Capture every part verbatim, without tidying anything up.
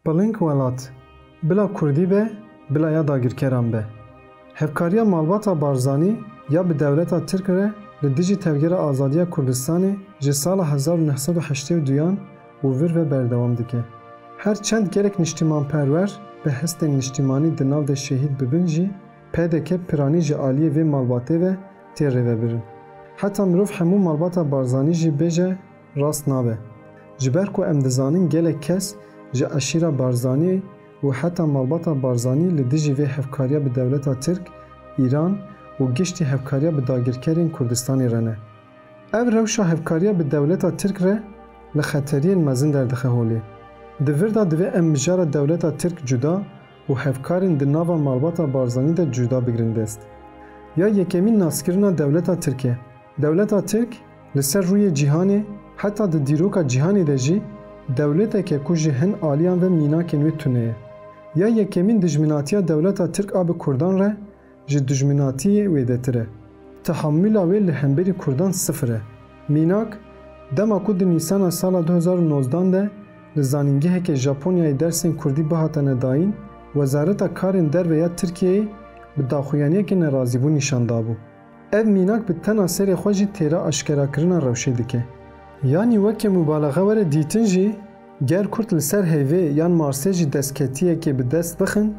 Piling welat, bila Kurdî be, bila ya dagirkeran be. Hevkariya malbata Barzanî ya bi dewleta Tirk re li dijî Tevgera Azadiya Kurdistanê ji sala hezar û neh sed û heştê û duyan û vir ve berdewam dike. Her çend gelek niştîmanperwer bi hestên niştîmanî di nav de şehîd bibin jî, P D K piranî ji aliyê vê malbatê ve tê rêvebirin. Heta mirov hemû malbata Barzanî jî bêje, rast nabe. Ji ber ku em dizanin gelek kes ji eşîra Barzanî û heta malbata Barzanî li dijî vê hevkariya bi dewleta Tirk, Îran û giştî hevkariya bi dagirkerên Kurdistanê re ne. Ev rewşa hevkariya bi dewleta Tirk re li xeteriyên mezin derdixe holê. Di vir de divê em mijara dewleta Tirk cuda û hevkarên di nava malbata Barzanî de cuda bigirin dest. Ya yekemîn naskirina dewleta Tirk e. Dewleta Tirk li ser rûyê cîhanê, heta di dîroka cîhanê de jî dewleteke ku ji hin aliyan ve mînakên wê tune ye. Ya yekemîn dijminatiya dewleta Tirk a bi Kurdan re ji dijminatiyê wêdetir e. Tehamûla wê li hemberî Kurdan sifir e. Mînak, dema ku di Nîsana sala du hezar û nozdan de li zanîngeheke Japonyayê dersên Kurdî bihatine dayîn, Wezareta Karên Derve ya Tirkiyeyê bi daxuyaniyeke nerazîbûn nîşan dabû. Ev mînak bi tena serê xwe jî têra aşkerakirina rewşê dike. Yanî weke mubalexe were dîtin jî, ger Kurd li ser heyvê yan Marsê jî destketiyekê bi dest bixin,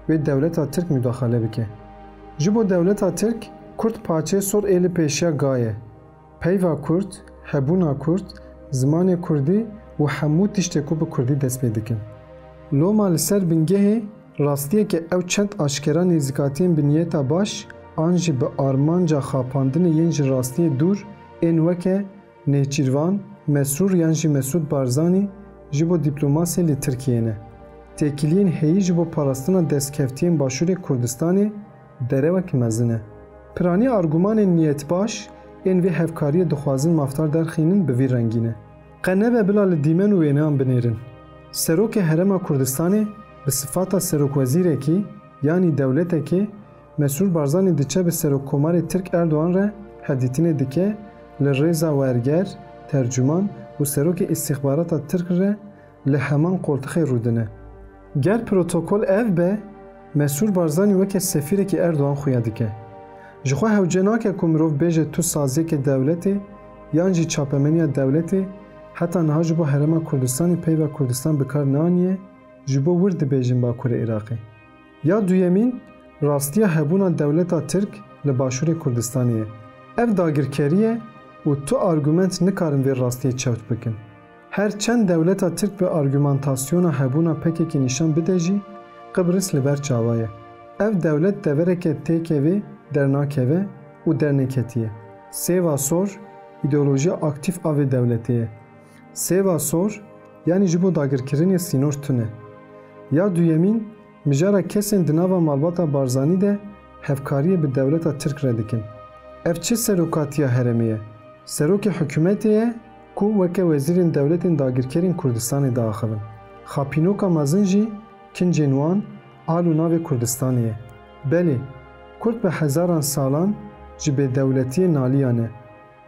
wê dewleta Tirk mudaxale bike. Ji bo dewleta Tirk, Kurd parçeyê sor ê li pêşiya ga ye. Peyva Kurd, hebûna Kurd, zimanê Kurdî û hemû tiştê ku bi Kurdî dest pê dikin. Loma li ser bingehê rastiyeke ew çend aşkera nêzîkatiyên bi niyeta baş an jî bi armanca xapandinê yên ji rastiyê dûr ên weke Nêçîrvan, Mesrûr yan jî Mesûd Barzanî ji bo dîplomasê li Tirkiyeyê ne. Têkiliyên heyî ji bo parastina destkeftiya Başûrê Kurdistanê derewek mezin e. Piranî argumanên niyetbaş ên vê hevkariyê dixwazin mafdar derxînin bi vî rengî ne. Qe nebe bila li dîmen û wêneyan binêrin. Serokê Herêma Kurdistanê bi sifata serokwezîrekî, yanî dewletekê, Mesrûr Barzanî diçe bi Serokkomarê Tirk Erdogan re hevdîtinê dike, li rêza werger, tercuman û Serokê Îstîxbarata Tirk re li heman qoltixê rûdine. Ger protokol ev be, Mesrûr Barzanî weke sefîrekî Erdogan xuya dike. Ji xwe hewce nake ku mirov bêje tu saziyeke dewletê yan jî çapemeniya dewletê heta niha ji bo Herêma Kurdistanê peyva Kurdistan bi kar neaniye, ji bo wir dibêjin Bakurê Iraqê. Ya duyemîn, rastiya hebûna dewleta Tirk li Başûrê Kurdistanê ye. Ev dagirkerî ye û tu argument nikarin vê rastiyê çewt bikin. Her çend dewleta Tirk bi argumentasyona hebûna P K K nîşan bide jî, Qibris li ber çava ye. Ev dewlet devereke T K V dernakeve û derneketiye. Sêva sor, îdeolojiya aktîf a vê dewletê ye. Sêva sor, yanî ji bo dagirkirinê sînor tune. Ya duyemîn, mijara kesên di nava malbata Barzanî de hevkariyê bi dewleta Tirk re dikin. Ev çi serokatiya herêmê ye? Serokê hikûmetê ye ku weke wezîrên dewletên dagirkerên Kurdistanê diaxivin. Xapînoka mezin jî kincên wan al û navê Kurdistanê ye. Belê, Kurd bi hezaran salan ji bêdewletiyê naliya ne.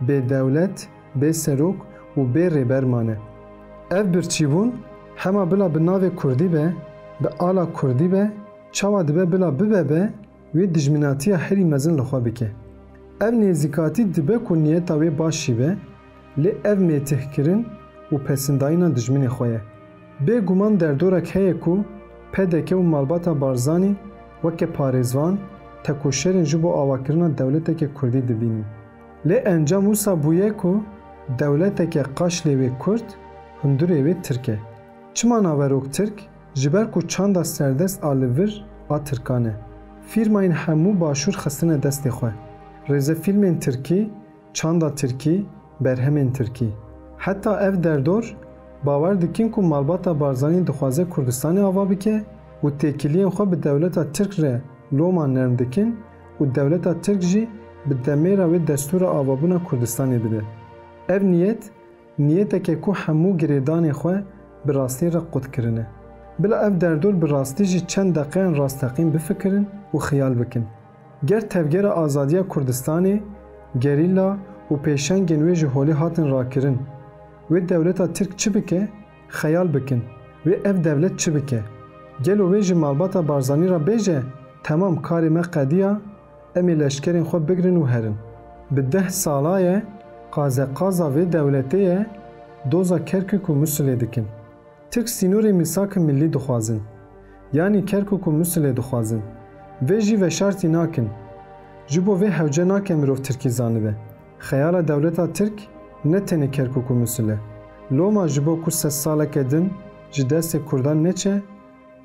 Bê dewlet, bê serok û bê rêber mane. Ev birçîbûn hema bila bi navê Kurdî be, bi ala Kurdî be, çawa dibe bila bibe be, wê dijminatiya herî mezin li xwe bike. Ev nêzîkatî dibe ku niyeta wê baş jî be, lê ev mêtihkirin û pesindayîna dijminê xwe ye. Bêguman derdorek heye ku P D K û malbata Barzanî weke parêzvan, tekoşerên ji bo avakirina dewleteke Kurdî dibînin. Lê encam wisa bûye ku dewleteke qaşlê wê Kurd, hundirê wê Tirk e. Çima naverok Tirk? Ji ber ku çanda serdest a li vir a Tirkan e. Fîrmayên hemû Başûr xistine destê xwe. Rêzefîlmên Tirkî, çanda Tirkî, berhemên Tirkî. Heta ev derdor, bawer dikin ku malbata Barzanî dixwaze Kurdistanê ava bike û têkiliyên xwe bi dewleta Tirk re loma nerm dikin û dewleta Tirk jî bi demêra wê destûra avabûna Kurdistanê bide. Ev niyet, niyeteke ku hemû girêdanê xwe bi rastî re qut kirine. Bila ev derdor bi rastî jî çend deqeyan rasteqîn bifikirin û xiyal bikin. Ger Tevgera Azadiya Kurdistanê, gerîla û pêşengên wê ji holê hatin rakirin, wê dewleta Tirk çi bike? Xeyal bikin. Wê ev dewlet çi bike? Gelo wê ji malbata Barzanî re bêje, temam, karê me qediya, em ê leşkerên xwe bigirin û herin. Bi deh sala ye qazeqaza vê dewletê ye, doza Kerkûk û Musilê dikin. Tirk sînorê mîsak-i millî dixwazin. Yanî Kerkûk û Musilê dixwazin. Vê jî veşartî nakin. Ji bo vê hewce nake mirov tirkî zanibe. Xeyala dewleta tirk ne tenê Kerkûk û Musil e. Loma ji bo ku sed saleke din ji destê kurdan neçe,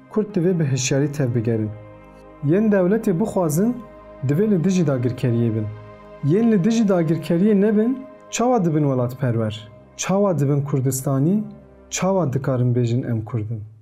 kurd divê bi hişyarî tevbigerin. Yên dewletê bixwazin, divê li dijî dagirkeriyê bin. Yên li dijî dagirkeriyê nebin, çawa dibin welatperwer? Çawa dibin Kurdistanî? Çawa dikarin bêjin em Kurd in?